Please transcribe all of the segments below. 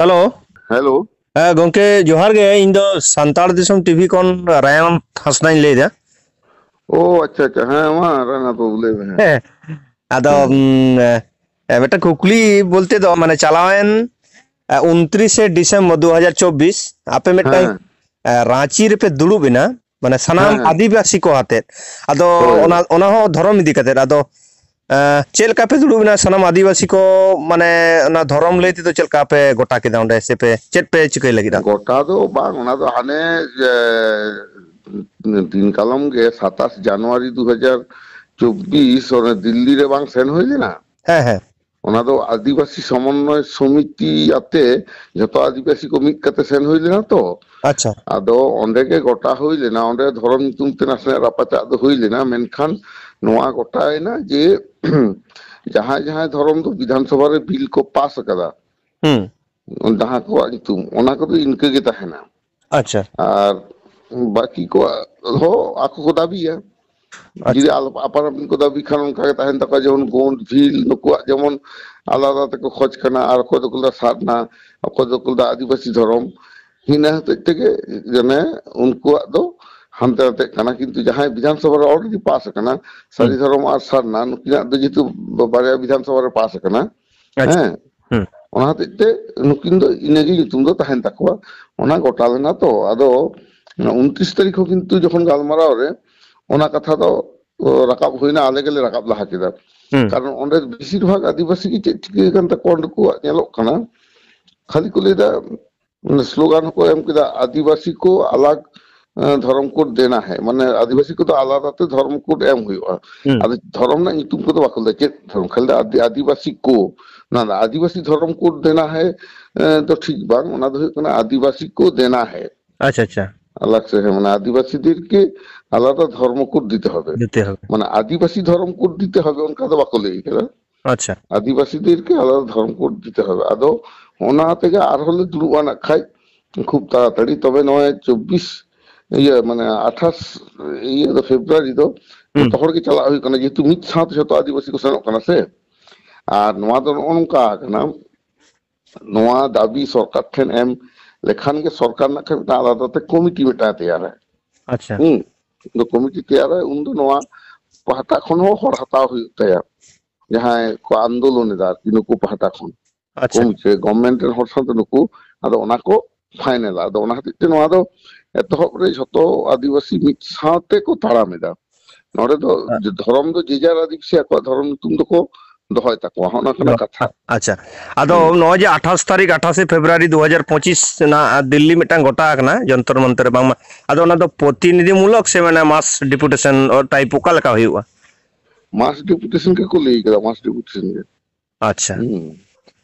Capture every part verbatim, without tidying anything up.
Hello. Hello. ᱦᱮᱸ ᱜᱚᱝᱠᱮ, ᱡᱚᱦᱟᱨ ᱜᱮ᱾ ᱤᱧ ᱫᱚ ᱥᱟᱱᱛᱟᱲ ᱫᱤᱥᱚᱢ ᱴᱤᱵᱷᱤ ᱠᱷᱚᱱ ᱨᱟᱭᱟᱱ ᱦᱟᱸᱥᱫᱟᱧ ᱞᱟᱹᱭ ᱮᱫᱟ᱾ ᱳ, ᱟᱪᱪᱷᱟ, ᱟᱪᱪᱷᱟ᱾ ᱦᱮᱸ, ᱢᱟ ᱨᱟᱭᱟᱱ ᱵᱟᱹᱵᱩ, ᱞᱟᱹᱭ ᱢᱮ᱾ ᱦᱮᱸ᱾ ᱦᱮᱸ, ᱟᱫᱚ, ᱦᱩᱸ᱾ ᱩᱢ, ᱮ, ᱢᱤᱫᱴᱟᱝ ᱠᱩᱠᱞᱤ ᱵᱚᱞᱛᱮ ᱫᱚ, ᱢᱟᱱᱮ, ᱪᱟᱞᱟᱣᱮᱱ, ᱮ, ᱩᱱᱛᱨᱤᱥᱮ ᱰᱤᱥᱮᱢᱵᱚᱨ ᱫᱩ ᱦᱟᱡᱟᱨ ᱪᱚᱵᱵᱤᱥ, ᱟᱯᱮ ᱢᱤᱫᱴᱟᱝ, ᱦᱮᱸ᱾ ᱮ, ᱨᱟᱸᱪᱤ ᱨᱮᱯᱮ ᱫᱩᱲᱩᱵ ᱮᱱᱟ, ᱢᱟᱱᱮ, ᱥᱟᱱᱟᱢ ᱦᱮᱸ, ᱦᱮᱸ᱾ ᱟᱹᱫᱤᱵᱟᱹᱥᱤ ᱠᱚ ᱟᱛᱮᱫ᱾ ᱟᱫᱚ ᱦᱳᱭ᱾ ᱚᱱᱟ, ᱚᱱᱟ ᱦᱚᱸ ᱫᱷᱚᱨᱚᱢ ᱤᱫᱤ ᱠᱟᱛᱮᱫ᱾ ᱟᱫᱚ ᱮᱸ, ᱪᱮᱫ ᱞᱮᱠᱟ ᱯᱮ ᱫᱩᱲᱩᱵ ᱮᱱᱟ ᱥᱟᱱᱟᱢ ᱟᱹᱫᱤᱵᱟᱹᱥᱤ ᱠᱚ, ᱢᱟᱱᱮ, ᱚᱱᱟ ᱫᱷᱚᱨᱚᱢ ᱞᱟᱹᱭ ᱛᱮᱫᱚ ᱪᱮᱫ ᱞᱮᱠᱟ ᱯᱮ ᱜᱚᱴᱟ ᱠᱮᱫᱟ ᱚᱸᱰᱮ, ᱥᱮ ᱯᱮ, ᱪᱮᱫ ᱯᱮ ᱪᱤᱠᱟᱹᱭ ᱞᱟᱹᱜᱤᱫ ᱟᱫᱚ? ᱜᱚᱴᱟ ᱫᱚ ᱵᱟᱝ, ᱚᱱᱟ ᱫᱚ ᱦᱟᱱᱮ, ᱮ, ᱫᱤᱱ ᱠᱟᱞᱚᱢ ᱜᱮ ᱥᱟᱛᱟᱥ ᱡᱟᱱᱩᱣᱟᱨᱤ ᱫᱩ ᱦᱟᱡᱟᱨ ᱪᱚᱵᱵᱤᱥ ᱚᱱᱮ ᱫᱤᱞᱞᱤ ᱨᱮ ᱵᱟᱝ ᱥᱮᱱ ᱦᱩᱭ ᱞᱮᱱᱟ? ᱦᱮᱸ, ᱦᱮᱸ᱾ ᱚᱱᱟ ᱫᱚ ᱟᱹᱫᱤᱵᱟᱹᱥᱤ ᱥᱚᱢᱚᱱᱱᱚᱭ ᱥᱚᱢᱤᱛᱤ ᱟᱛᱮ ᱡᱷᱚᱛᱚ ᱟᱹᱫᱤᱵᱟᱹᱥᱤ ᱠᱚ ᱢᱤᱫ ᱠᱟᱛᱮ ᱥᱮᱱ ᱦᱩᱭ ᱞᱮᱱᱟ ᱛᱚ᱾ ᱟᱪᱪᱷᱟ᱾ ᱟᱫᱚ ᱚᱸᱰᱮ ᱜᱮ ᱜᱚᱴᱟ ᱦᱩᱭ ᱞᱮᱱᱟ, ᱚᱸᱰᱮ ᱫᱷᱚᱨᱚᱢ ᱧᱩᱛᱩᱢ ᱛᱮ ᱱᱟᱥᱮᱱᱟᱜ ᱨᱟᱯᱟᱪᱟᱜ ᱫᱚ ᱦᱩᱭ ᱞᱮᱱᱟ, ᱢᱮᱱᱠᱷᱟᱱ ᱱᱚᱣᱟ ᱜᱚᱴᱟᱭᱮᱱᱟ ᱡᱮ ᱡᱟᱦᱟᱸᱭ ᱡᱟᱦᱟᱸᱭ ᱫᱷᱚᱨᱚᱢ ᱫᱚ ᱵᱤᱫᱷᱟᱱ ᱥᱚᱵᱷᱟ ᱨᱮ ᱵᱤᱞ ᱠᱚ ᱯᱟᱥ ᱟᱠᱟᱫᱟ, ᱦᱩᱸ᱾ ᱡᱟᱦᱟᱸ ᱠᱚᱣᱟᱜ ᱧᱩᱛᱩᱢ, ᱚᱱᱟ ᱠᱚᱫᱚ ᱤᱱᱠᱟᱹ ᱜᱮ ᱛᱟᱦᱮᱱᱟ᱾ ᱟᱪᱪᱷᱟ᱾ ᱟᱨ ᱵᱟᱹᱠᱤ ᱠᱚᱣᱟᱜ ᱦᱚᱸ ᱟᱠᱚ ᱠᱚ ᱫᱟᱹᱵᱤᱭᱟ᱾ ᱟᱪᱪᱷᱟ᱾ ᱡᱩᱫᱤ ᱟᱞ-, ᱟᱯᱟᱱ ᱟᱹᱯᱤᱱ ᱠᱚ ᱫᱟᱹᱵᱤ ᱠᱷᱟᱱ, ᱚᱱᱠᱟ ᱜᱮ ᱛᱟᱦᱮᱱ ᱛᱟᱠᱚᱣᱟ᱾ ᱡᱮᱢᱚᱱ ᱜᱳᱸᱰ, ᱵᱷᱤᱞ, ᱱᱩᱠᱩᱣᱟᱜ ᱡᱮᱢᱚᱱ ᱟᱞᱟᱫᱟ ᱛᱮᱠᱚ ᱠᱷᱚᱡᱽ ᱠᱟᱱᱟ, ᱟᱨ ᱚᱠᱚᱭ ᱫᱚᱠᱚ ᱞᱟᱹᱭᱫᱟ ᱥᱟᱨᱱᱟ, ᱚᱠᱚᱭ ᱫᱚᱠᱚ ᱞᱟᱹᱭᱫᱟ ᱟᱹᱫᱤᱵᱟᱹᱥᱤ ᱫᱷᱚᱨᱚᱢ᱾ ᱤᱱᱟᱹ ᱦᱚᱛᱮᱡ ᱛᱮᱜᱮ ᱡᱟᱱᱮ ᱩᱱᱠᱩᱣᱟᱜ ᱫᱚ ᱦᱟᱱᱛᱮ ᱱᱟᱛᱮᱜ ᱠᱟᱱᱟ, ᱠᱤᱱᱛᱩ ᱡᱟᱦᱟᱸᱭ ᱵᱤᱫᱷᱟᱱ ᱥᱚᱵᱷᱟ ᱨᱮ already ᱯᱟᱥ ᱟᱠᱟᱱᱟ, ᱥᱟᱹᱨᱤ ᱦᱩᱸ᱾ ᱫᱷᱚᱨᱚᱢ ᱟᱨ ᱥᱟᱨᱱᱟ, ᱱᱩᱠᱤᱱᱟᱜ ᱫᱚ ᱡᱮᱦᱮᱛᱩ ᱵᱟᱨᱭᱟ ᱵᱤᱫᱷᱟᱱ ᱥᱚᱵᱷᱟ ᱨᱮ ᱯᱟᱥ ᱟᱠᱟᱱᱟ, ᱟᱪᱪᱷᱟ᱾ ᱦᱮᱸ, ᱦᱩᱸ᱾ ᱚᱱᱟ ᱦᱚᱛᱮᱡ ᱛᱮ ᱱᱩᱠᱤᱱ ᱫᱚ ᱤᱱᱟᱹᱜᱮ ᱧᱩᱛᱩᱢ ᱫᱚ ᱛᱟᱦᱮᱱ ᱛᱟᱠᱚᱣᱟ᱾ ᱚᱱᱟ ᱜᱚᱴᱟ ᱞᱮᱱᱟ ᱛᱚ᱾ ᱟᱫᱚ ᱩᱱᱛᱨᱤᱥ ᱛᱟᱹᱨᱤᱠᱷ ᱦᱚᱸ ᱠᱤᱱᱛᱩ ᱡᱚᱠᱷᱚᱱ ᱜᱟᱞᱢᱟᱨᱟᱣ ᱨᱮ ᱚᱱᱟ ᱠᱟᱛᱷᱟ ᱫᱚ ᱨᱟᱠᱟᱵ ᱦᱩᱭᱱᱟ, ᱟᱞᱮ ᱜᱮᱞᱮ ᱨᱟᱠᱟᱵ ᱞᱟᱦᱟ ᱠᱮᱫᱟ᱾ ᱦᱩᱸ᱾ ᱠᱟᱨᱚᱱ ᱚᱸᱰᱮ ᱵᱮᱥᱤᱨ ᱵᱷᱟᱜᱽ ᱟᱹᱫᱤᱵᱟᱹᱥᱤ ᱜᱮ ᱪᱮᱫ ᱪᱤᱠᱟᱹ ᱟᱠᱟᱱ ᱛᱟᱠᱚᱣᱟ ᱱᱩᱠᱩᱣᱟᱜ ᱧᱮᱞᱚᱜ ᱠᱟᱱᱟ, ᱠᱷᱟᱹᱞᱤ ᱠᱚ ᱞᱟᱹᱭᱫᱟ, ᱢᱟᱱᱮ, ᱥᱞᱳᱜᱟᱱ ᱦᱚᱸᱠᱚ ᱮᱢ ᱠᱮᱫᱟ, "ᱟᱹᱫᱤᱵᱟᱹᱥᱤ ᱠᱚ ᱟᱞᱟᱜᱽ, ᱮᱸ, ᱫᱷᱚᱨᱚᱢ ᱠᱳᱰ ᱫᱮᱱᱟ ᱦᱮ", ᱢᱟᱱᱮ, ᱟᱹᱫᱤᱵᱟᱹᱥᱤ ᱠᱚᱫᱚ ᱟᱞᱟᱫᱟ ᱛᱮ ᱫᱷᱚᱨᱚᱢ ᱠᱳᱰ ᱮᱢ ᱦᱩᱭᱩᱜᱼᱟ᱾ ᱦᱩᱸ᱾ ᱟᱫᱚ ᱫᱷᱚᱨᱚᱢ ᱨᱮᱱᱟᱜ ᱧᱩᱛᱩᱢ ᱠᱚᱫᱚ ᱵᱟᱠᱚ ᱞᱟᱹᱭᱟ, ᱪᱮᱫ ᱫᱷᱚᱨᱚᱢ, ᱠᱷᱟᱹᱞᱤ ᱟᱹᱫᱤ-, ᱟᱹᱫᱤᱵᱟᱹᱥᱤ ᱠᱚ, ᱚᱱᱟ ᱫᱚ ᱟᱹᱫᱤᱵᱟᱹᱥᱤ ᱫᱷᱚᱨᱚᱢ ᱠᱳᱰ ᱫᱮᱱᱟ ᱦᱮ, ᱮᱸ, ᱫᱚ ᱴᱷᱤᱠ ᱵᱟᱝ, ᱚᱱᱟ ᱫᱚ ᱦᱩᱭᱩᱜ ᱠᱟᱱᱟ ᱟᱹᱫᱤᱵᱟᱹᱥᱤ ᱠᱚ ᱫᱮᱱᱟ ᱦᱮ᱾ ᱟᱪᱪᱷᱟ, ᱟᱪᱪᱷᱟ᱾ ᱟᱞᱟᱜᱽ ᱥᱮ, ᱦᱮᱸ, ᱢᱟᱱᱮ, ᱟᱹᱫᱤᱵᱟᱹᱥᱤ ᱫᱮᱨᱠᱮ ᱟᱞᱟᱫᱟ ᱫᱷᱚᱨᱢᱚ ᱠᱳᱰ ᱫᱤᱛᱮ ᱦᱚᱵᱮ᱾ ᱫᱤᱛᱮ ᱦᱚᱵᱮ᱾ ᱢᱟᱱᱮ, ᱟᱹᱫᱤᱵᱟᱹᱥᱤ ᱫᱷᱚᱨᱚᱢ ᱠᱳᱰ ᱫᱤᱛᱮ ᱦᱚᱵᱮ, ᱚᱱᱠᱟ ᱫᱚ ᱵᱟᱠᱚ ᱞᱟᱹᱭ ᱠᱟᱫᱟ᱾ ᱟᱪᱪᱷᱟ᱾ ᱟᱹᱫᱤᱵᱟᱹᱥᱤ ᱫᱮᱨᱠᱮ ᱟᱞᱟᱫᱟ ᱫᱷᱚᱨᱚᱢ ᱠᱳᱰ ᱫᱤᱛᱮ ᱦᱚᱵᱮ᱾ ᱟᱫᱚ ᱚᱱᱟ ᱛᱮᱜᱮ ᱟᱨᱦᱚᱸ ᱞᱮ ᱫᱩᱲᱩᱵᱼᱟ ᱱᱟᱜ ᱠᱷᱟᱡ ᱠᱷᱩᱵ ᱛᱟᱲᱟᱛᱟᱲᱤ᱾ ᱛᱚᱵᱮ ᱱᱚᱜᱼᱚᱭ ᱪᱚᱵᱵᱤᱥ, ᱤᱭᱟᱹ, ᱢᱟᱱᱮ, ᱟᱴᱷᱟᱥ, ᱤᱭᱟᱹ ᱫᱚ, ᱯᱷᱮᱵᱽᱨᱩᱣᱟᱨᱤ ᱫᱚ ᱦᱩᱸ᱾ ᱡᱚᱛᱚ ᱦᱚᱲ ᱜᱮ ᱪᱟᱞᱟᱜ ᱦᱩᱭᱩᱜ ᱠᱟᱱᱟ, ᱡᱮᱦᱮᱛᱩ ᱢᱤᱫ ᱥᱟᱶᱛᱮ ᱡᱚᱛᱚ ᱟᱹᱫᱤᱵᱟᱹᱥᱤ ᱠᱚ ᱥᱮᱱᱚᱜ ᱠᱟᱱᱟ ᱥᱮ᱾ ᱟᱨ ᱱᱚᱣᱟ ᱫᱚ ᱱᱚᱜᱼᱚ ᱱᱚᱝᱠᱟ ᱠᱟᱱᱟ, ᱱᱚᱣᱟ ᱫᱟᱹᱵᱤ ᱥᱚᱨᱠᱟᱨ ᱴᱷᱮᱱ ᱮᱢ ᱞᱮᱠᱷᱟᱱ ᱜᱮ ᱥᱚᱨᱠᱟᱨ ᱱᱟᱜ ᱠᱷᱟᱱ ᱢᱤᱫᱴᱟᱝ ᱟᱞᱟᱫᱟ ᱛᱮ ᱠᱚᱢᱤᱴᱤ ᱢᱤᱫᱴᱟᱝ ᱛᱮᱭᱟᱨᱟ᱾ ᱟᱪᱪᱷᱟ᱾ ᱦᱩᱸ᱾ ᱫᱚ ᱠᱚᱢᱤᱴᱤ ᱛᱮᱭᱟᱨᱟ, ᱩᱱ ᱫᱚ ᱱᱚᱣᱟ ᱯᱟᱦᱴᱟ ᱠᱷᱚᱱ ᱦᱚᱸ ᱦᱚᱲ ᱦᱟᱛᱟᱣ ᱦᱩᱭᱩᱜ ᱛᱟᱭᱟ, ᱡᱟᱦᱟᱸᱭ ᱠᱚ ᱟᱱᱫᱳᱞᱚᱱ ᱮᱫᱟ ᱟᱨᱠᱤ, ᱱᱩᱠᱩ ᱯᱟᱦᱴᱟ ᱠᱷᱚᱱ᱾ ᱟᱪᱪᱷᱟ᱾ ᱠᱚᱢᱤᱴᱤ, ᱜᱚᱵᱷᱢᱮᱱᱴ ᱨᱮᱱ ᱦᱚᱲ ᱥᱟᱶᱛᱮ ᱱᱩᱠᱩ, ᱟᱫᱚ ᱚᱱᱟ ᱠᱚ ᱯᱷᱟᱭᱱᱮᱞᱟ᱾ ᱟᱫᱚ ᱚᱱᱟ ᱦᱚᱛᱮᱡ ᱛᱮ ᱱᱚᱣᱟ ᱫᱚ ᱮᱛᱚᱦᱚᱵ ᱨᱮ ᱡᱷᱚᱛᱚ ᱟᱹᱫᱤᱵᱟᱹᱥᱤ ᱢᱤᱫ ᱥᱟᱶᱛᱮ ᱠᱚ ᱛᱟᱲᱟᱢ ᱮᱫᱟ᱾ ᱱᱚᱰᱮ ᱫᱚ ᱦᱮᱸ᱾ ᱡᱮ ᱫᱷᱚᱨᱚᱢ ᱫᱚ ᱡᱮ ᱡᱟᱨ ᱟᱹᱫᱤᱵᱟᱹᱥᱤ ᱟᱠᱚᱣᱟᱜ ᱫᱷᱚᱨᱚᱢ ᱧᱩᱛᱩᱢ ᱫᱚᱠᱚ ᱫᱚᱦᱚᱭ ᱛᱟᱠᱚᱣᱟ, ᱦᱚᱸᱜᱼᱚ ᱱᱚᱝᱠᱟᱱᱟᱜ ᱫᱚ-, ᱠᱟᱛᱷᱟ᱾ ᱟᱪᱪᱷᱟ᱾ ᱟᱫᱚ ᱦᱩᱸ᱾ ᱱᱚᱜᱼᱚᱭ ᱡᱮ ᱟᱴᱷᱟᱥ ᱛᱟᱹᱨᱤᱠᱷ, ᱟᱴᱷᱟᱥᱮ ᱯᱷᱮᱵᱽᱨᱩᱣᱟᱨᱤ ᱫᱩ ᱦᱟᱡᱟᱨ ᱯᱚᱸᱪᱤᱥ ᱨᱮᱱᱟᱜ ᱫᱤᱞᱞᱤ ᱢᱤᱫᱴᱟᱝ ᱜᱚᱴᱟ ᱟᱠᱟᱱᱟ ᱡᱚᱱᱛᱚᱨ ᱢᱚᱱᱛᱚᱨ ᱨᱮ, ᱵᱟᱝᱢᱟ ᱟᱫᱚ ᱚᱱᱟ ᱫᱚ ᱯᱨᱚᱛᱤᱱᱤᱫᱷᱤ ᱢᱩᱞᱚᱠ ᱥᱮ ᱢᱟᱱᱮ ᱢᱟᱥ ᱰᱮᱯᱩᱴᱮᱥᱚᱱ ᱴᱟᱭᱤᱯ ᱚᱠᱟ ᱞᱮᱠᱟ ᱦᱩᱭᱩᱜᱼᱟ? ᱢᱟᱥ ᱰᱮᱯᱩᱴᱮᱥᱚᱱ ᱜᱮᱠᱚ ᱞᱟᱹᱭ ᱠᱟᱫᱟ, ᱢᱟᱥ ᱰᱮᱯᱩᱴᱮᱥᱚᱱ ᱜᱮ᱾ ᱟᱪᱪᱷᱟ᱾ ᱦᱩᱸ᱾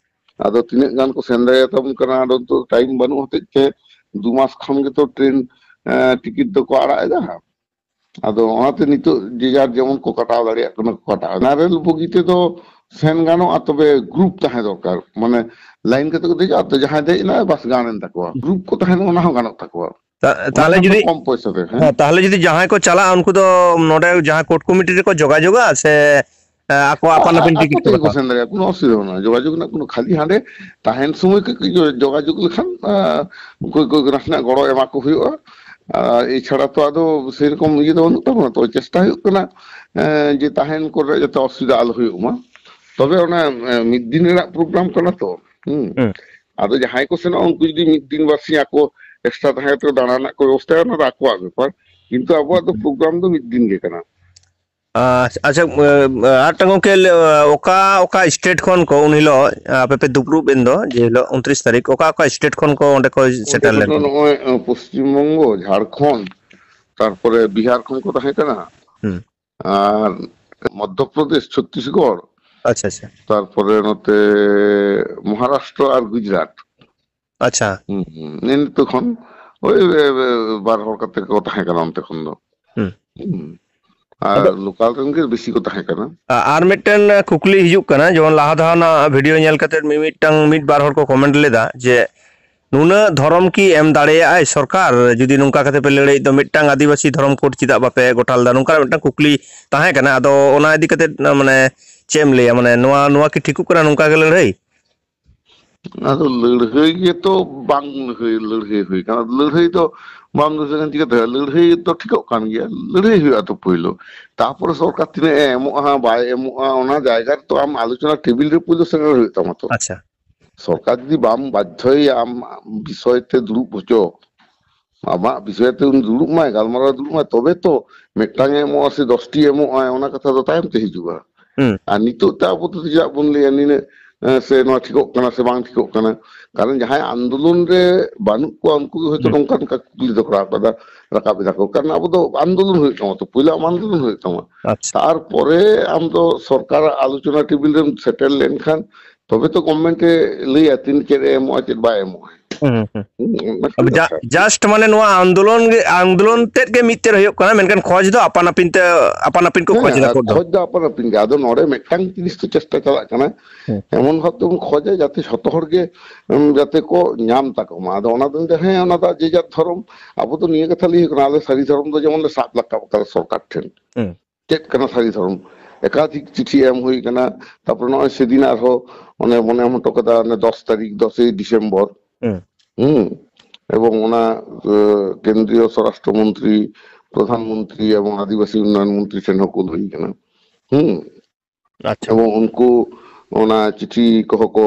ᱟᱫᱚ ᱛᱤᱱᱟᱹᱜ ᱜᱟᱱ ᱠᱚ ᱥᱮᱱ ᱫᱟᱲᱮᱭᱟᱛᱟᱵᱚᱱ ᱠᱟᱱᱟ, ᱟᱫᱚ ᱱᱤᱛᱚᱜ ᱴᱟᱭᱤᱢ ᱵᱟᱹᱱᱩᱜ ᱦᱚᱛᱮᱡ ᱛᱮ ᱫᱩ ᱢᱟᱥ ᱠᱷᱟᱱ ᱜᱮᱛᱚ ᱴᱨᱮᱱ, ᱮᱸ, ᱴᱤᱠᱤᱴ ᱫᱚᱠᱚ ᱟᱲᱟᱜ ᱮᱫᱟ᱾ ᱟᱫᱚ ᱚᱱᱟᱛᱮ ᱱᱤᱛᱚᱜ ᱡᱮ ᱡᱟᱨ ᱡᱮᱢᱚᱱ ᱠᱚ ᱠᱟᱴᱟᱣ ᱫᱟᱲᱮᱭᱟᱜ ᱠᱟᱱᱟ ᱠᱚ ᱠᱟᱴᱟᱣ᱾ ᱱᱟᱨᱮᱞ ᱵᱚᱜᱤ ᱛᱮᱫᱚ ᱥᱮᱱ ᱜᱟᱱᱚᱜᱼᱟ, ᱛᱚᱵᱮ ᱜᱨᱩᱯ ᱛᱟᱦᱮᱸ ᱫᱚᱨᱠᱟᱨ, ᱢᱟᱱᱮ ᱞᱟᱭᱤᱱ ᱠᱟᱛᱮ ᱠᱚ ᱫᱮᱡᱚᱜᱼᱟ, ᱛᱚ ᱡᱟᱦᱟᱸᱭ ᱫᱮᱡ ᱮᱱᱟᱭ ᱵᱟᱥ ᱜᱟᱱ ᱮᱱ ᱛᱟᱠᱚᱣᱟ, ᱜᱨᱩᱯ ᱠᱚ ᱛᱟᱦᱮᱱ ᱚᱱᱟ ᱦᱚᱸ ᱜᱟᱱᱚᱜ ᱛᱟᱠᱚᱣᱟ᱾ ᱛᱟ-, ᱚᱱᱟ ᱛᱟᱦᱞᱮ ᱠᱷᱟᱱ ᱫᱚ ᱡᱩᱫᱤ, ᱠᱚᱢ ᱯᱚᱭᱥᱟ ᱛᱮ, ᱦᱮᱸ? ᱦᱮᱸ, ᱛᱟᱦᱞᱮ ᱡᱩᱫᱤ ᱡᱟᱦᱟᱸᱭ ᱠᱚ ᱪᱟᱞᱟᱜᱼᱟ, ᱩᱱᱠᱩ ᱫᱚ ᱱᱚᱰᱮ ᱡᱟᱦᱟᱸ ᱠᱳᱨᱴ ᱠᱚᱢᱤᱴᱤ ᱨᱮᱠᱚ ᱡᱳᱜᱟᱡᱳᱜᱟ ᱥᱮ, ᱮ, ᱟᱠᱚ ᱟᱯᱟᱱ ᱟᱯᱤᱱ ᱟ-, ᱴᱤᱠᱤᱴ ᱟᱠᱚ ᱠᱚ ᱛᱮᱜᱮ ᱠᱚ ᱦᱟᱛᱟᱣᱟ? ᱥᱮᱱ ᱫᱟᱲᱮᱭᱟᱜᱼᱟ, ᱠᱳᱱᱳ ᱚᱥᱩᱵᱤᱫᱷᱟ ᱵᱟᱹᱱᱩᱜᱼᱟ᱾ ᱡᱳᱜᱟᱡᱳᱜᱽ ᱨᱮᱱᱟᱜ ᱠᱳᱱᱳ, ᱠᱷᱟᱹᱞᱤ ᱦᱟᱸᱰᱮ ᱛᱟᱦᱮᱱ ᱥᱚᱢᱚᱭ ᱠᱚ ᱠᱟᱹᱡ ᱡᱳ-, ᱡᱳᱜᱟᱡᱳᱜᱽ ᱞᱮᱠᱷᱟᱱ, ᱟ, ᱩᱱᱠᱩ ᱠᱚ ᱱᱟᱥᱮᱱᱟᱜ ᱜᱚᱲᱚ ᱮᱢᱟ ᱠᱚ ᱦᱩᱭᱩᱜᱼᱟ᱾ ᱟ, ᱮᱪᱷᱟᱲᱟ ᱛᱚ ᱟᱫᱚ ᱥᱮᱨᱚᱠᱚᱢ ᱤᱭᱟᱹ ᱫᱚ ᱵᱟᱹᱱᱩᱜ ᱛᱟᱵᱚᱱᱟ᱾ ᱛᱚ ᱪᱮᱥᱴᱟ ᱦᱩᱭᱩᱜ ᱠᱟᱱᱟ, ᱮ, ᱡᱮ ᱛᱟᱦᱮᱱ ᱠᱚᱨᱮ ᱡᱟᱛᱮ ᱚᱥᱩᱵᱤᱫᱷᱟ ᱟᱞᱚ ᱦᱩᱭᱩᱜ ᱢᱟ᱾ ᱛᱚᱵᱮ ᱚᱱᱟ, ᱮ, ᱢᱤᱫ ᱫᱤᱱ ᱨᱮᱱᱟᱜ ᱯᱨᱳᱜᱨᱟᱢ ᱠᱟᱱᱟ ᱛᱚ, ᱦᱩᱸ᱾ ᱦᱩᱸ᱾ ᱟᱫᱚ ᱡᱟᱦᱟᱸᱭ ᱠᱚ ᱥᱮᱱᱚᱜᱼᱟ, ᱩᱱᱠᱩ ᱡᱩᱫᱤ ᱢᱤᱫ ᱫᱤᱱ ᱵᱟᱨᱥᱤᱧ ᱟᱠᱚ ᱮᱠᱥᱴᱨᱟ ᱛᱟᱦᱮᱸ ᱠᱟᱛᱮ ᱫᱟᱬᱟ ᱨᱮᱱᱟᱜ ᱠᱚ ᱵᱮᱵᱚᱥᱛᱷᱟᱭᱟ, ᱚᱱᱟ ᱫᱚ ᱟᱠᱚᱣᱟᱜ ᱵᱮᱯᱟᱨ, ᱠᱤᱱᱛᱩ ᱟᱵᱚᱣᱟᱜ ᱫᱚ ᱯᱨᱳᱜᱨᱟᱢ ᱫᱚ ᱢᱤᱫ ᱫᱤᱱ ᱜᱮ ᱠᱟᱱᱟ᱾ ᱟᱪ-, ᱟᱪᱪᱷᱟ, ᱮ, ᱟᱨ ᱢᱤᱫᱴᱟᱝ ᱜᱚᱝᱠᱮ, ᱞᱟᱹ-, ᱚᱠᱟ ᱚᱠᱟ ᱥᱴᱮᱴ ᱠᱷᱚᱱ ᱠᱚ ᱩᱱ ᱦᱤᱞᱳᱜ ᱟᱯᱮ ᱯᱮ ᱫᱩᱯᱲᱩᱵ ᱮᱱ ᱫᱚ, ᱡᱮ ᱦᱤᱞᱳᱜ ᱩᱱᱛᱨᱤᱥ ᱛᱟᱹᱨᱤᱠᱷ, ᱚᱠᱟ ᱚᱠᱟ ᱥᱴᱮᱴ ᱠᱷᱚᱱ ᱠᱚ ᱚᱸᱰᱮ ᱠᱚ ᱚᱸᱰᱮ ᱥᱮᱴᱮᱨ ᱞᱮᱱ ᱠᱷᱚᱱ ᱫᱚ ᱠᱚ? ᱱᱚᱜᱼᱚᱭ, ᱮ, ᱯᱚᱥᱪᱤᱢ ᱵᱚᱝᱜᱚ, ᱡᱷᱟᱲᱠᱷᱚᱸᱰ, ᱛᱟᱨᱯᱚᱨᱮ ᱵᱤᱦᱟᱨ ᱠᱷᱚᱱ ᱠᱚ ᱛᱟᱦᱮᱸ ᱠᱟᱱᱟ, ᱦᱩᱸ᱾ ᱟᱨ ᱢᱚᱫᱽᱫᱷᱚ ᱯᱨᱚᱫᱮᱥ, ᱪᱷᱚᱛᱛᱤᱥᱜᱚᱲ, ᱟᱪᱪᱷᱟ, ᱟᱪᱪᱷᱟ᱾ ᱛᱟᱨᱯᱚᱨᱮ ᱱᱚᱛᱮ ᱢᱚᱦᱟᱨᱟᱥᱴᱨᱚ ᱟᱨ ᱜᱩᱡᱽᱨᱟᱴ᱾ ᱟᱪᱪᱷᱟ᱾ ᱦᱩᱸ, ᱦᱩᱸ᱾ ᱱᱮ ᱱᱤᱛᱚᱜ ᱠᱷᱚᱱ ᱳᱭ, ᱮ, ᱮ, ᱵᱟᱨ ᱦᱚᱲ ᱠᱟᱛᱮ ᱠᱚ ᱛᱟᱦᱮᱸ ᱠᱟᱱᱟ ᱚᱱᱛᱮ ᱠᱷᱚᱱ ᱫᱚ᱾ ᱦᱩᱸ᱾ ᱦᱩᱸ᱾ ᱟᱨ ᱟᱫᱚ ᱞᱳᱠᱟᱞ ᱨᱮᱱ ᱜᱮ ᱵᱮᱥᱤ ᱠᱚ ᱛᱟᱦᱮᱸ ᱠᱟᱱᱟ᱾ ᱟ-, ᱟᱨ ᱢᱤᱫᱴᱮᱱ ᱠᱩᱠᱞᱤ ᱦᱤᱡᱩᱜ ᱠᱟᱱᱟ, ᱡᱮᱢᱚᱱ ᱞᱟᱦᱟ ᱫᱷᱟᱣ ᱨᱮᱱᱟᱜ ᱵᱷᱤᱰᱤᱭᱳ ᱧᱮᱞ ᱠᱟᱛᱮ ᱢᱤᱢᱤᱫᱴᱟᱝ, ᱢᱤᱫ ᱵᱟᱨ ᱦᱚᱲ ᱠᱚ ᱠᱚᱢᱮᱱᱴ ᱞᱮᱫᱟ ᱡᱮ, "ᱱᱩᱱᱟᱹᱜ ᱫᱷᱚᱨᱚᱢ ᱠᱤ ᱮᱢ ᱫᱟᱲᱮᱭᱟᱜᱼᱟᱭ ᱥᱚᱨᱠᱟᱨ? ᱡᱩᱫᱤ ᱱᱚᱝᱠᱟ ᱠᱟᱛᱮ ᱯᱮ ᱞᱟᱹᱲᱦᱟᱹᱭᱮᱫ ᱫᱚ, ᱢᱤᱫᱴᱟᱝ ᱟᱹᱫᱤᱵᱟᱹᱥᱤ ᱫᱷᱚᱨᱚᱢ ᱠᱳᱰ ᱪᱮᱫᱟᱜ ᱵᱟᱯᱮ ᱜᱚᱴᱟ ᱞᱮᱫᱟ?" ᱱᱚᱝᱠᱟᱱᱟᱜ ᱢᱤᱫᱴᱟᱝ ᱠᱩᱠᱞᱤ ᱛᱟᱦᱮᱸ ᱠᱟᱱᱟ᱾ ᱟᱫᱚ ᱚᱱᱟ ᱤᱫᱤ ᱠᱟᱛᱮ, ᱢᱟᱱᱮ, ᱪᱮᱫ ᱮᱢ ᱞᱟᱹᱭᱟ? ᱢᱟᱱᱮ, ᱱᱚᱣᱟ, ᱱᱚᱣᱟ ᱠᱤ ᱴᱷᱤᱠᱚᱜ ᱠᱟᱱᱟ ᱱᱚᱝᱠᱟ ᱜᱮ ᱞᱟᱹᱲᱦᱟᱹᱭ? ᱟᱫᱚ ᱞᱟᱹᱲᱦᱟᱹᱭ ᱜᱮᱛᱚ ᱵᱟᱝ ᱞᱟᱹᱲᱦᱟᱹᱭ, ᱞᱟᱹᱲᱦᱟᱹᱭ ᱦᱩᱭ ᱠᱟᱱᱟ᱾ ᱞᱟᱹᱲᱦᱟᱹᱭ ᱫᱚ ᱵᱟᱢ ᱞᱟᱹᱲᱦᱟᱹᱭ ᱞᱮᱠᱷᱟᱱ ᱪᱤᱠᱟᱹᱛᱮ ᱦᱩᱭᱩᱜᱼᱟ? ᱞᱟᱹᱲᱦᱟᱹᱭ ᱫᱚ ᱴᱷᱤᱠᱚᱜ ᱠᱟᱱ ᱜᱮᱭᱟ, ᱞᱟᱹᱲᱦᱟᱹᱭ ᱦᱩᱭᱩᱜᱼᱟ ᱛᱚ ᱯᱳᱭᱞᱳ, ᱛᱟᱯᱚᱨᱮ ᱥᱚᱨᱠᱟᱨ ᱛᱤᱱᱟᱹᱜ ᱮ ᱮᱢᱚᱜᱼᱟ ᱵᱟᱭ ᱮᱢᱚᱜᱼᱟ, ᱚᱱᱟ ᱡᱟᱭᱜᱟ ᱨᱮᱛᱚ ᱟᱢ ᱟᱞᱳᱪᱚᱱᱟ ᱴᱮᱵᱤᱞ ᱨᱮ ᱯᱳᱭᱞᱳ ᱥᱮᱴᱮᱨ ᱦᱩᱭᱩᱜ ᱛᱟᱢᱟ ᱛᱚ᱾ ᱟᱪᱪᱷᱟ᱾ ᱥᱚᱨᱠᱟᱨ ᱡᱩᱫᱤ ᱵᱟᱢ ᱵᱟᱫᱽᱫᱷᱚᱭᱮᱭᱟ ᱟᱢ ᱵᱤᱥᱚᱭ ᱛᱮ ᱫᱩᱲᱩᱵ ᱦᱚᱪᱚ, ᱟᱢᱟᱜ ᱵᱤᱥᱚᱭ ᱛᱮ ᱩᱱᱤ ᱫᱩᱲᱩᱵ ᱢᱟᱭ, ᱜᱟᱞᱢᱟᱨᱟᱣ ᱫᱩᱲᱩᱵ ᱢᱟᱭ, ᱛᱚᱵᱮ ᱛᱚ ᱢᱤᱫᱴᱟᱝ ᱮ ᱮᱢᱚᱜᱼᱟ ᱥᱮ ᱫᱚᱥᱴᱤ ᱮᱢᱚᱜᱼᱟᱭ, ᱚᱱᱟ ᱠᱟᱛᱷᱟ ᱫᱚ ᱛᱟᱭᱚᱢ ᱛᱮ ᱦᱤᱡᱩᱜᱼᱟ᱾ ᱦᱩᱸ᱾ ᱟᱨ ᱱᱤᱛᱚᱜ ᱛᱮ ᱟᱵᱚ ᱫᱚ ᱪᱮᱫᱟᱜ ᱵᱚᱱ ᱞᱟᱹᱭᱟ ᱱᱤᱱᱟᱹᱜ, ᱮ, ᱥᱮ ᱱᱚᱣᱟ ᱴᱷᱤᱠᱚᱜ ᱠᱟᱱᱟ ᱥᱮ ᱵᱟᱝ ᱴᱷᱤᱠᱚᱜ ᱠᱟᱱᱟ? ᱠᱟᱨᱚᱱ ᱡᱟᱦᱟᱸᱭ ᱟᱱᱫᱳᱞᱚᱱ ᱨᱮ ᱵᱟᱹᱱᱩᱜ ᱠᱚᱣᱟ, ᱩᱱᱠᱩ ᱜᱮ ᱦᱚᱭᱛᱳ ᱦᱩᱸ᱾ ᱱᱚᱝᱠᱟᱱ ᱠᱟ-, ᱠᱩᱠᱞᱤ ᱫᱚᱠᱚ ᱨᱟᱠᱟᱵ ᱮᱫᱟ, ᱨᱟᱠᱟᱵ ᱮᱫᱟ ᱠᱚ᱾ ᱠᱟᱨᱚᱱ ᱟᱵᱚ ᱫᱚ ᱟᱱᱫᱳᱞᱚᱱ ᱦᱩᱭᱩᱜ ᱛᱟᱢᱟ ᱛᱚ, ᱯᱳᱭᱞᱳ ᱟᱢ ᱟᱱᱫᱳᱞᱚᱱ ᱦᱩᱭᱩᱜ ᱛᱟᱢᱟ᱾ ᱟᱪᱪᱷᱟ᱾ ᱛᱟᱨᱯᱚᱨᱮ ᱟᱢ ᱫᱚ ᱥᱚᱨᱠᱟᱨᱟᱜ ᱟᱞᱳᱪᱚᱱᱟ ᱴᱮᱵᱤᱞ ᱨᱮᱢ ᱥᱮᱴᱮᱨ ᱞᱮᱱᱠᱷᱟᱱ ᱛᱚᱵᱮ ᱛᱚ ᱜᱚᱵᱷᱢᱮᱱᱴ ᱮ ᱞᱟᱹᱭᱟ ᱛᱤᱱ ᱪᱮᱫ ᱮ ᱮᱢᱚᱜᱼᱟ, ᱪᱮᱫ ᱵᱟᱭ ᱮᱢᱚᱜᱼᱟ᱾ ᱦᱩᱸ, ᱦᱩᱸ᱾ ᱦᱩᱸ, ᱚᱱᱟ ᱠᱚ ᱟᱫᱚ ᱡᱟ-, ᱠᱟᱛᱷᱟ᱾ ᱡᱟᱥᱴ ᱢᱟᱱᱮ ᱱᱚᱣᱟ ᱟᱱᱫᱳᱞᱚᱱ ᱜᱮ, ᱟᱱᱫᱳᱞᱚᱱ ᱛᱮᱫ ᱜᱮ ᱢᱤᱫ ᱛᱮ ᱦᱩᱭᱩᱜ ᱠᱟᱱᱟ, ᱢᱮᱱᱠᱷᱟᱱ ᱠᱷᱚᱡᱽ ᱫᱚ ᱟᱯᱟᱱ ᱟᱯᱤᱱ ᱛᱮ, ᱟᱯᱟᱱ ᱟᱯᱤᱱ ᱠᱚ ᱦᱮᱸ, ᱠᱷᱚᱡᱽ ᱮᱫᱟ ᱟᱨ ᱠᱳᱨᱴ ᱫᱚ᱾ ᱠᱷᱚᱡᱽ ᱫᱚ ᱟᱯᱟᱱ ᱟᱹᱯᱤᱱ ᱜᱮ᱾ ᱟᱫᱚ ᱱᱚᱰᱮ ᱢᱤᱫᱴᱟᱝ ᱡᱤᱱᱤᱥ ᱫᱚ ᱪᱮᱥᱴᱟ ᱪᱟᱞᱟᱜ ᱠᱟᱱᱟ, ᱦᱩᱸ᱾ ᱮᱢᱚᱱ ᱵᱷᱟᱵ ᱛᱮᱵᱚᱱ ᱠᱷᱚᱡᱟ ᱡᱟᱛᱮ ᱡᱷᱚᱛᱚ ᱦᱚᱲ ᱜᱮ, ᱩᱢ, ᱡᱟᱛᱮ ᱠᱚ ᱧᱟᱢ ᱛᱟᱠᱚ ᱢᱟ᱾ ᱟᱫᱚ ᱚᱱᱟ ᱫᱚ ᱦᱮᱸ, ᱚᱱᱟ ᱫᱚ ᱡᱮ ᱡᱟᱨ ᱫᱷᱚᱨᱚᱢ᱾ ᱟᱵᱚ ᱫᱚ ᱱᱤᱭᱟᱹ ᱠᱟᱛᱷᱟ ᱞᱟᱹᱭ ᱦᱩᱭᱩᱜ ᱠᱟᱱᱟ, ᱟᱞᱮ ᱥᱟᱹᱨᱤ ᱫᱷᱚᱨᱚᱢ ᱫᱚ ᱡᱮᱢᱚᱱ ᱞᱮ ᱥᱟᱵ ᱨᱟᱠᱟᱵ ᱟᱠᱟᱫᱟ ᱥᱚᱨᱠᱟᱨ ᱴᱷᱮᱱ᱾ ᱦᱩᱸ᱾ ᱪᱮᱫ ᱠᱟᱱᱟ ᱥᱟᱹᱨᱤ ᱫᱷᱚᱨᱚᱢ? ᱮᱠᱟᱫᱷᱤᱠ ᱪᱤᱴᱷᱤ ᱮᱢ ᱦᱩᱭ ᱠᱟᱱᱟ᱾ ᱛᱟᱯᱚᱨᱮ ᱱᱚᱜᱼᱚᱭ ᱥᱮᱫᱤᱱ ᱟᱨᱦᱚᱸ ᱚᱱᱮ ᱵᱚᱱ ᱮᱢ ᱦᱚᱴᱚ ᱠᱟᱫᱟ, ᱚᱱᱮ ᱫᱚᱥ ᱛᱟᱹᱨᱤᱠᱷ, ᱫᱚᱥᱮᱭ ᱰᱤᱥᱮᱢᱵᱚᱨ᱾ ᱦᱩᱸ᱾ ᱦᱩᱸ᱾ ᱮᱵᱚᱝ ᱚᱱᱟ, ᱮ, ᱠᱮᱱᱫᱨᱤᱭᱚ ᱥᱚᱨᱟᱥᱴᱨᱚ ᱢᱚᱱᱛᱨᱤ, ᱯᱨᱚᱫᱷᱟᱱ ᱢᱚᱱᱛᱨᱤ ᱮᱵᱚᱝ ᱟᱹᱫᱤᱵᱟᱹᱥᱤ ᱩᱱᱱᱚᱭᱚᱱ ᱢᱚᱱᱛᱨᱤ ᱴᱷᱮᱱ ᱦᱚᱸ ᱠᱩᱞ ᱦᱩᱭ ᱠᱟᱱᱟ᱾ ᱦᱩᱸ᱾ ᱟᱪᱪᱷᱟ᱾ ᱮᱵᱚᱝ ᱩᱱᱠᱩ ᱚᱱᱟ ᱪᱤᱴᱷᱤ ᱠᱚᱦᱚᱸ ᱠᱚ,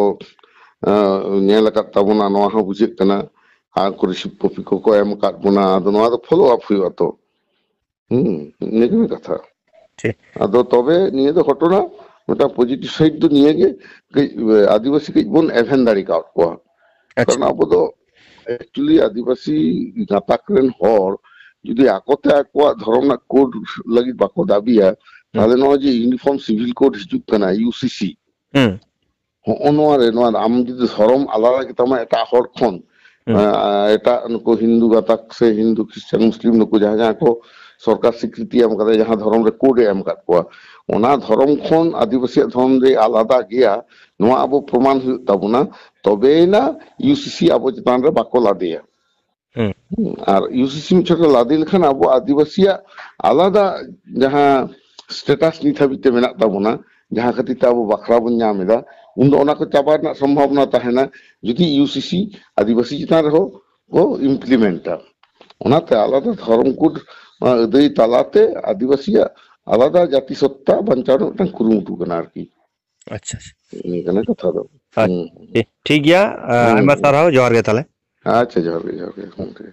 ᱮ, ᱧᱮᱞ ᱟᱠᱟᱫ ᱛᱟᱵᱚᱱᱟ, ᱱᱚᱣᱟ ᱦᱚᱸ ᱵᱩᱡᱷᱟᱹᱜ ᱠᱟᱱᱟ᱾ ᱟᱨ ᱠᱚ ᱨᱤᱥᱤᱵᱷ ᱠᱚᱯᱤ ᱠᱚᱠᱚ ᱮᱢ ᱟᱠᱟᱫ ᱵᱚᱱᱟ᱾ ᱟᱫᱚ ᱱᱚᱣᱟ ᱫᱚ ᱯᱷᱚᱞᱳ ᱟᱯ ᱦᱩᱭᱩᱜᱼᱟ ᱛᱚ᱾ ᱦᱩᱸ, ᱤᱱᱟᱹ ᱜᱮ ᱠᱟᱛᱷᱟ᱾ ᱴᱷᱤᱠ᱾ ᱟᱫᱚ ᱛᱚᱵᱮ ᱱᱤᱭᱟᱹ ᱫᱚ ᱜᱷᱚᱴᱚᱱᱟ, ᱢᱤᱫᱴᱟᱝ ᱯᱚᱡᱤᱴᱤᱵᱷ ᱥᱟᱭᱤᱰ ᱫᱚ ᱱᱤᱭᱟᱹ ᱜᱮ, ᱠᱟᱹᱡ, ᱮ, ᱟᱹᱫᱤᱵᱟᱹᱥᱤ ᱠᱟᱹᱡ ᱵᱚᱱ ᱮᱵᱷᱮᱱ ᱫᱟᱲᱮ ᱠᱟᱣᱟᱫ ᱠᱚᱣᱟ᱾ ᱟᱪᱪᱷᱟ᱾ ᱠᱟᱨᱚᱱ ᱟᱵᱚ ᱫᱚ actually ᱟᱹᱫᱤᱵᱟᱹᱥᱤ ᱜᱟᱛᱟᱠ ᱨᱮᱱ ᱦᱚᱲ ᱡᱩᱫᱤ ᱟᱠᱚᱛᱮ ᱟᱠᱚᱣᱟᱜ ᱫᱷᱚᱨᱚᱢ ᱨᱮᱱᱟᱜ ᱠᱳᱰ ᱞᱟᱹᱜᱤᱫ ᱵᱟᱠᱚ ᱫᱟᱹᱵᱤᱭᱟ, ᱦᱩᱸ᱾ ᱛᱟᱦᱞᱮ ᱱᱚᱜᱼᱚᱭ ᱡᱮ ᱤᱭᱩᱱᱤᱯᱷᱚᱨᱢ ᱥᱤᱵᱷᱤᱞ ᱠᱳᱰ ᱦᱤᱡᱩᱜ ᱠᱟᱱᱟ, ᱤᱭᱩ ᱥᱤ ᱥᱤ, ᱦᱩᱸ᱾ ᱦᱚᱸᱜᱼᱚ ᱱᱚᱣᱟ ᱨᱮ, ᱱᱚᱣᱟ ᱟᱢ ᱡᱩᱫᱤ ᱫᱷᱚᱨᱚᱢ ᱟᱞᱟᱫᱟ ᱜᱮᱛᱟᱢᱟ ᱮᱴᱟᱜ ᱦᱚᱲ ᱠᱷᱚᱱ, ᱦᱩᱸ᱾ ᱮᱸ, ᱮᱴᱟᱜ ᱱᱩᱠᱩ ᱦᱤᱱᱫᱩ ᱜᱟᱛᱟᱠ ᱥᱮ ᱦᱤᱱᱫᱩ, ᱠᱷᱨᱤᱥᱴᱟᱱ, ᱢᱩᱥᱞᱤᱢ, ᱱᱩᱠᱩ ᱡᱟᱦᱟᱸ ᱡᱟᱦᱟᱸ ᱠᱚ ᱥᱚᱨᱠᱟᱨ ᱥᱤᱠᱨᱤᱛᱤ ᱮᱢ ᱠᱟᱫᱟ, ᱡᱟᱦᱟᱸ ᱫᱷᱚᱨᱚᱢ ᱨᱮ ᱠᱳᱰ ᱮ ᱮᱢ ᱠᱟᱫ ᱠᱚᱣᱟ, ᱚᱱᱟ ᱫᱷᱚᱨᱚᱢ ᱠᱷᱚᱱ ᱟᱹᱫᱤᱵᱟᱹᱥᱤᱭᱟᱜ ᱫᱷᱚᱨᱚᱢ ᱡᱮ ᱟᱞᱟᱫᱟ ᱜᱮᱭᱟ, ᱱᱚᱣᱟ ᱟᱵᱚ ᱯᱨᱚᱢᱟᱱ ᱦᱩᱭᱩᱜ ᱛᱟᱵᱚᱱᱟ, ᱛᱚᱵᱮᱭᱮᱱᱟ ᱤᱭᱩ ᱥᱤ ᱥᱤ ᱟᱵᱚ ᱪᱮᱛᱟᱱ ᱨᱮ ᱵᱟᱠᱚ ᱞᱟᱫᱮᱭᱟ᱾ ᱦᱩᱸ᱾ ᱦᱩᱸ, ᱟᱨ ᱤᱭᱩ ᱥᱤ ᱥᱤ ᱢᱤᱫ ᱪᱷᱚᱴ ᱨᱮ ᱞᱟᱫᱮ ᱞᱮᱠᱷᱟᱱ ᱟᱵᱚ ᱟᱹᱫᱤᱵᱟᱹᱥᱤᱭᱟᱜ ᱟᱞᱟᱫᱟ ᱡᱟᱦᱟᱸ ᱥᱴᱮᱴᱟᱥ ᱱᱤᱛ ᱦᱟᱹᱵᱤᱡ ᱛᱮ ᱢᱮᱱᱟᱜ ᱛᱟᱵᱚᱱᱟ, ᱡᱟᱦᱟᱸ ᱠᱷᱟᱹᱛᱤᱨ ᱛᱮ ᱟᱵᱚ ᱵᱟᱠᱷᱨᱟ ᱵᱚᱱ ᱧᱟᱢ ᱮᱫᱟ, ᱩᱱᱫᱚ ᱚᱱᱟ ᱠᱚ ᱪᱟᱵᱟ ᱨᱮᱱᱟᱜ ᱥᱚᱢᱵᱷᱟᱵᱚᱱᱟ ᱛᱟᱦᱮᱱᱟ, ᱡᱩᱫᱤ ᱤᱭᱩᱥᱤᱥᱤ ᱟᱹᱫᱤᱵᱟᱹᱥᱤ ᱪᱮᱛᱟᱱ ᱨᱮᱦᱚᱸ ᱠᱚ ᱤᱢᱯᱞᱤᱢᱮᱱᱴᱟ᱾ ᱚᱱᱟᱛᱮ ᱟᱞᱟᱫᱟ ᱫᱷᱚᱨᱚᱢ ᱠᱳᱰ, ᱚᱱᱟ ᱟᱹᱫᱟᱹᱭ ᱛᱟᱞᱟᱛᱮ ᱟᱹᱫᱤᱵᱟᱹᱥᱤᱭᱟᱜ ᱟᱞᱟᱫᱟ ᱡᱟᱹᱛᱤ ᱥᱚᱛᱛᱟ ᱵᱟᱧᱪᱟᱣ ᱨᱮᱱᱟᱜ ᱢᱤᱫᱴᱟᱝ ᱠᱩᱨᱩᱢᱩᱴᱩ ᱠᱟᱱᱟ ᱟᱨᱠᱤ᱾ ᱟᱪᱪᱷᱟ, ᱟᱪᱪᱷᱟ᱾ ᱱᱤᱭᱟᱹ ᱠᱟᱱᱟ ᱠᱟᱛᱷᱟ ᱫᱚ᱾ ᱟᱪᱪᱷᱟ᱾ ᱦᱩᱸ᱾ ᱴᱷᱤᱠ, ᱴᱷᱤᱠ ᱜᱮᱭᱟ᱾ ᱟ, ᱦᱩᱸ, ᱟᱭᱢᱟ ᱦᱩᱸ᱾ ᱥᱟᱨᱦᱟᱣ, ᱡᱚᱦᱟᱨ ᱜᱮ ᱛᱟᱦᱚᱞᱮ᱾ ᱟᱪᱪᱷᱟ, ᱡᱚᱦᱟᱨ ᱜᱮ, ᱡᱚᱦᱟᱨ ᱜᱮ ᱜᱚᱢᱠᱮ᱾